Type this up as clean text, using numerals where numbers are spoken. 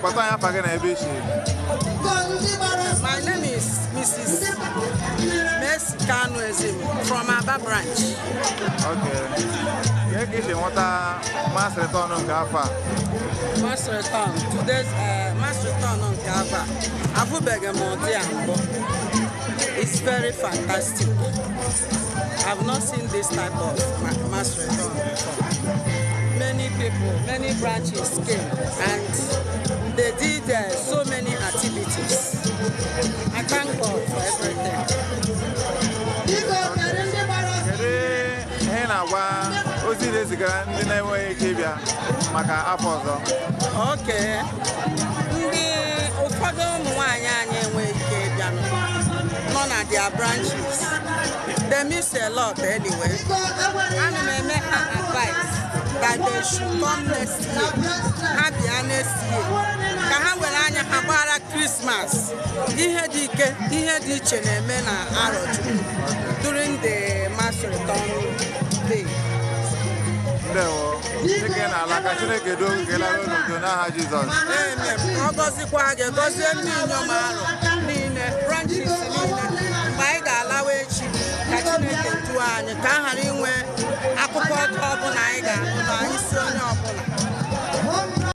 Gwata anyị afa gị na ebe i si. My name is Mrs. Mercy Kanu Ezim from Aba branch. Okay. Kee ka i si nweta mass return nke afọ a? Mass return, today's mass return nke afọ a, afụbeghị m ụdị a mbụ. It's very fantastic. I've not seen this type of mass return before. Many people, many branches came and they did so many activities. I thank God for everything. Kedu ihe ị na-agwa ozi na-ezigara ndị na-enweghị ike ịbịa maka afọ ọzọ? Okay. Ndị ụfọdụ ụmụ nwaanyị anyị enweghị ike ịbịa nọ na their branches. They miss a lot anyway. Ana m eme ha advice that they should come next year. Ha bịa next year. Ka ha were anya ha gbara Christmas. Ihe dị ike, ihe dị iche na-eme na Arọchukwu during the mass return day. Ndewo. Dịka ị na-ala, ka Chineke duo gị ka ị lara n'udo n'aha Jizọs. Amen. Ka ọ gọzikwa gị, gọzie ndị inyom Arọ niile, branches niile. Mgbe anyị ga-alawa echi, ka Chineke duo anyị, ka aha